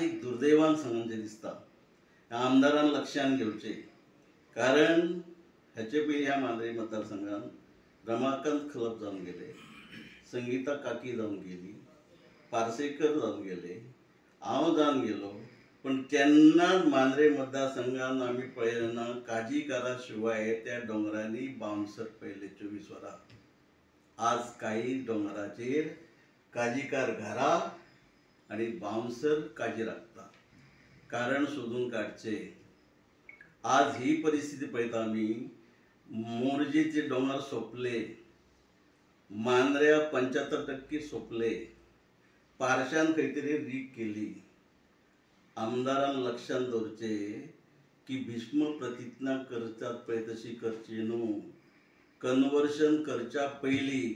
आज एक दुर्दैवान सांगचें दिसता, आमदारान लक्षान घेवचें, कारण हाचे पयलीं ह्या मांद्रे मतदारसंघान रमाकांत खलप जावन गेले, संगीता काकी जावन गेली, पार्सेकर जावन गेले, हांव जावन गेलो, पण केन्नाच मांद्रे मतदारसंघान आमी पळयलें ना काजीकारा शिवाय त्या दोंगरांनी बाउन्सर पळयले 24 वरां। आज काही दोंगराचेर काजीकार घरा आनी बाउन्सर काजी राखता, कारण सोदून काडचें। आज ही परिस्थिती पळयता आमी, मोरजेचे दोंगर सोंपले, मांद्र्या 75% सोंपले, पारशान खंय तरी रीक केली। आमदारान लक्षान दवरचें की भीष्म प्रतिज्ञा करतात पळय तशी करची न्हू, कन्वर्शन करच्या पयलीं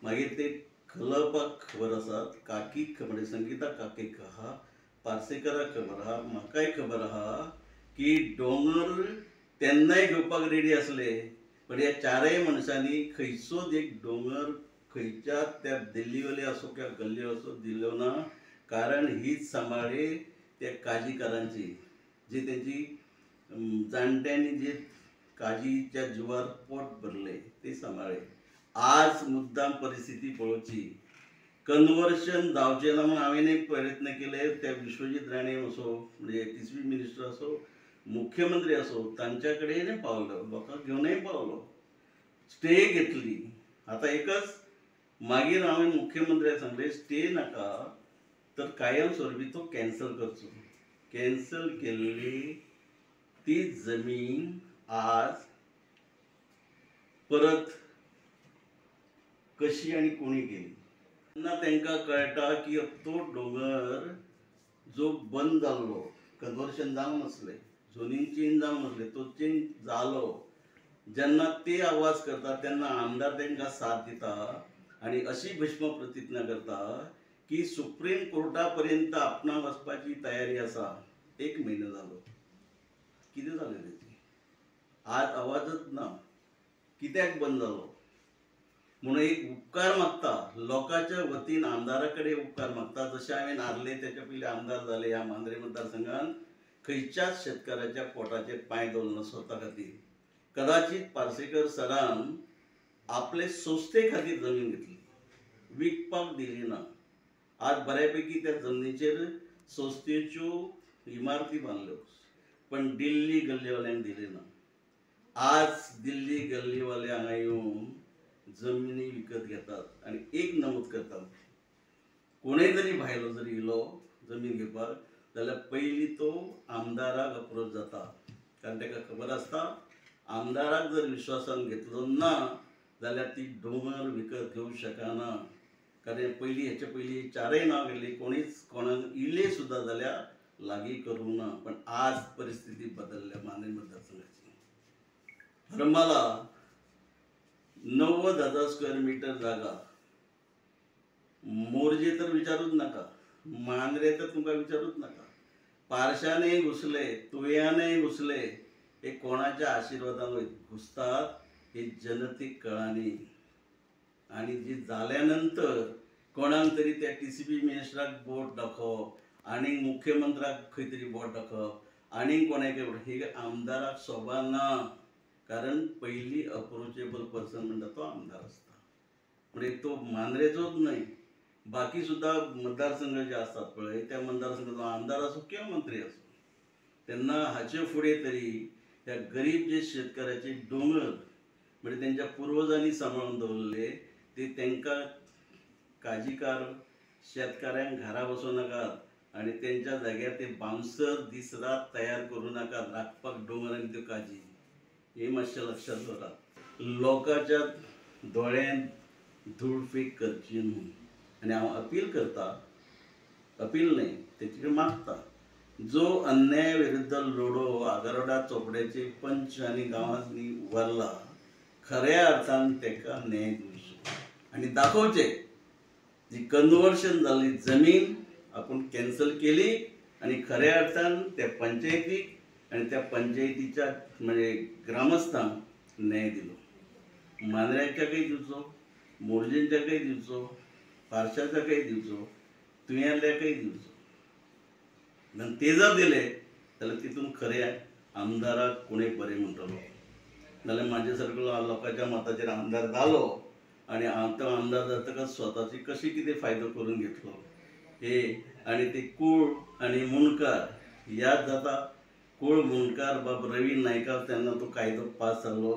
मागीर ते खलपाक खबर आसात, काकीक खबर, संगीता काकीक आहा, पार्सेकराक खबर आहा, म्हाकाय खबर आहा की दोंगर तेन्नाय घेवपाक रेडी आसले, पण ह्या चारय मनशांनी खंयचोच एक दोंगर खंयच्या त्या दिल्लीवाले असो किंवा गल्ली असो दिलो ना, कारण हीच सांबाळी त्या काजीकारांची, जी तेंची जाणट्यांनी जे काजीच्या जिवार पोट भरले ते सांबाळ्ळे। आज मुद्दाम परिस्थिती पळोवची, कन्वर्शन जावचें ना म्हणून हांवें प्रयत्न केले, त्या विश्वजीत राणे असो म्हणजे टीसीपी मिनिस्टर असो, मुख्यमंत्री असो, तांच्या कडेन पावलो, लोकांक घेवनय पावलो, स्टे घेतली। आतां एकच मागीर हांवें मुख्यमंत्र्याक सांगलें स्टे नाका तर कायम स्वरुपी तो कॅन्सल करचो। कॅन्सल केल्ली ती जमीन आज परत कशी आनी कोणी केली तेन्ना तांकां कळटा की तो दोंगर जो बंद जाल्लो, कन्वर्शन जावंक नासलें, झोनींग चेंज जावंक नासलें, तो चेंज जालो। जेन्ना ते आवाज करता तेन्ना आमदार तांकां साथ दिता आनी अशी भीष्म प्रतिज्ञा करता की सुप्रीम कोर्टा पर्यंत आपणाक वचपाची तयारी आसा। एक म्हयनो जालो, कितें जालें तेचें आज आवाजच ना, कित्याक बंद जालो म्हणून एक उपकार मागता लोकांच्या वतीन, आमदारा कडेन उपकार मागता। जशें हांवें हारले तेच्या पयलीं आमदार जाले ह्या मांद्रे मतदारसंघान खंयच्याच शेतकाराच्या पोटाचेर पांय दवरना स्वता खातीर। कदाचित पार्सेकर सरान आपले संस्थे खातीर जमीन घेतली, विकपाक दिली ना। आज बऱ्यापैकी त्या जमनीचेर संस्थेच्यो इमारती बांदल्यो, पण दिल्ली गल्लीवाल्यांक दिली ना। आज दिल्ली गल्लीवाले हांगा येवन जमनी विकत घेतात आनी एक नमूद करतात, कोणूय जरी भायलो जरी येयलो जमीन घेवपाक जाल्यार पयलीं तो आमदाराक अप्रोच जाता, कारण ताका खबर आसता आमदाराक जर विश्वासान घेतलो ना जाल्यार ती दोंगर विकत घेवंक शकना। कारण पयलीं हेचे पयलीं चारय नांव गेल्ली, कोणीच कोणाक इल्ले सुद्दां जाल्यार लागीं करूंक ना। पण आज परिस्थिती बदलल्या मांद्रे मतदारसंघाची। हरमाला 90,000 स्क्वेअर मीटर जागा, मोरजे तर विचारूच नाका, मांद्रे तर तुमकां विचारूच नाका, पारशानय घुसले, तुयानय घुसले, हे कोणाच्या आशिर्वादान घुसतात हे जनतेक कळानी। आनी जी जाल्या नंतर कोणाक तरी त्या टीसीपी मिनिस्टराक बोट दाखोवप आनी मुख्यमंत्र्याक खंय तरी बोट दाखोवप आनी कोणाक, हे आमदाराक सोबा ना, कारण पयली अप्रोचेबल पर्सन म्हणटा तो आमदार आसता। म्हणजे तो मांद्रेचोच न्हय, बाकी सुद्दां मतदारसंघ जे आसतात पळय त्या मतदारसंघाचो आमदार आसूं किंवा मंत्री आसूं, तेन्ना हाचे फुडें तरी ह्या गरीब जे शेतकाराचे दोंगर म्हणजे तेंच्या पुर्वजांनी सांबाळून दवरले ते तांकां काजीकार शेतकाऱ्यांक घरा बसोवं नाकात आनी तेंच्या जाग्यार ते बाउन्सर दीस रात तयार करूं नाकात राखपाक दोंगर आनी त्यो काजी, हे मातशें लक्षात दवरात। लोकांच्या दोळ्यांत धूळ फेक करची न्हू। आनी हांव अपील करता, अपील न्हय तेचे कडेन मागता, जो अन्याय विरुद्ध लढो आगारोडा चोपड्याचे पंच आनी गांवांनी उबारला, खऱ्या अर्थान ताका न्याय दिवचो आनी दाखोवचें जी कन्वर्शन जाल्ली जमीन आपूण कॅन्सल केली आनी खऱ्या अर्थान त्या पंचायतीक आनी त्या पंचायतीच्या म्हणजे ग्रामस्थांक न्याय दिलो। मांद्र्यांच्याकय दिवचो, मोरजेंच्याकय दिवचो, पारशाच्याकय दिवचो, तुयेंतल्याकय दिवचो। आनी ते जर दिले जाल्यार तितून खरें आमदाराक कोणूय बरें म्हणटलो. नाल्यार म्हाजे सारको लोकांच्या मताचेर आमदार जालो आनी तो आमदार जातकच स्वताची कशी कितें फायदो करून घेतलो हे. आनी ते कूळ आनी मुंडकार याद जाता, कूळ मुंडकार बाब रवी नायका तेन्ना तो कायदो पास जालो,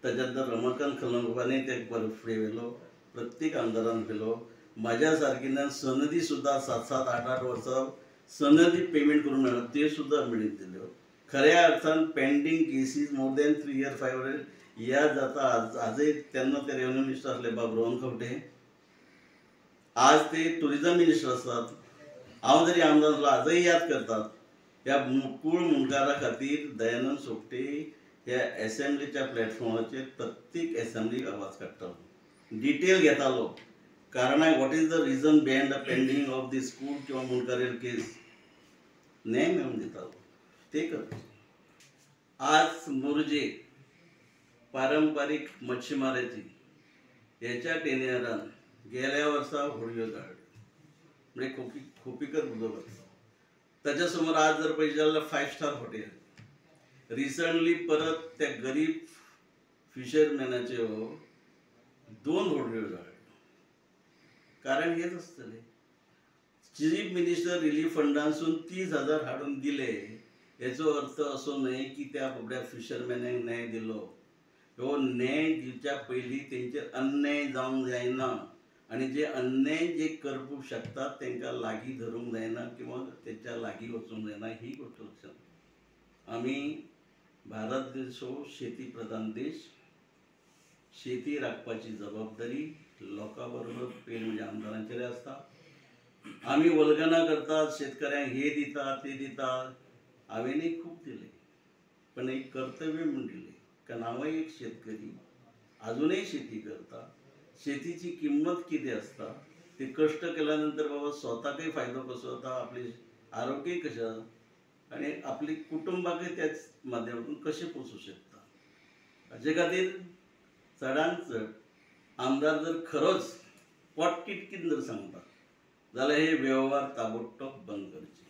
ताच्या नंतर रमाकांत खलंबांनी ते फुडें व्हेलो, प्रत्येक आमदारान व्हेलो. म्हाज्या सारकिल्यान सनदी सुद्दां 7-7, 8-8 वर्सां सनदी पेमेंट करून मेळ्ळो, त्यो सुद्दां मेळून दिल्यो. खऱ्या अर्थान pending cases more than 3 year 5 year याद जाता. आजय तेन्ना ते रेवन्यू मिनिस्टर आसले बाब रोहन खंवटे, आज ते टुरिजम मिनिस्टर आसात. हांव जरी आमदार आसलो आजय याद करतात. ह्या कूळ मुंडकारा खातीर दयानंद सोपटे ह्या एसेंब्लीच्या प्लॅटफॉर्माचेर प्रत्येक एसेंब्लीक आवाज काडटालो, डिटेल घेतालो. कारणां what is the reason behind the pending of this Kul किंवा मुंडकारेर केस न्याय मेळून दितालो, ते करचें. आज मोरजे पारंपारीक मच्छीमाराची हेच्या टेनियरान गेल्या वर्सा होडयो जाळ्यो, म्हणजे खोपीकच उदक घातलो. ताच्या समोर आज जर पळयत जाल्यार 5 स्टार हॉटेल रिसंटली परत त्या गरीब फिशरमॅनाच्यो 2 होडयो जाळ्यो. कारण हेच आसतलें, चीफ मिनिस्टर रिलीफ फंडांसून 30,000 हाडून दिले हेचो अर्थ असो न्हय की त्या बाबड्या फिशरमॅनाक न्याय दिलो. हो न्याय दिवच्या पयलीं तेंचेर अन्याय जावंक जायना आनी जे अन्याय जे करपूंक शकतात तांकां लागीं धरूंक जायना किंवा तेच्या लागीं वचूंक जायना, ही गोश्ट लक्षात. आमी भारत देश हो शेती प्रधान देश, शेती राखपाची जबाबदारी लोकां बरोबर पयलीं म्हणजे आमदारांचेर आसता. आमी वल्गनां करतात, शेतकऱ्यांक हे दिता ते दिता, हांवेंनूय खूब दिलें, पण एक कर्तव्य म्हूण दिलें, कारण हांवूय एक शेतकरी, आजुनूय शेती करता. शेतीची किंमत कितें आसता ते कश्ट केल्या नंतर बाबा स्वताकय फायदो कसो जाता, आपलें आरोग्यय कशें जाता आनी आपली कुटुंबाकय त्याच माध्यमांतून कशें पोसूं शकता. हाजे खातीर चडांत चड आमदार जर खरोच पोटतिडकीन जर सांगता जाल्यार हे वेव्हार ताबडतोब बंद करचे.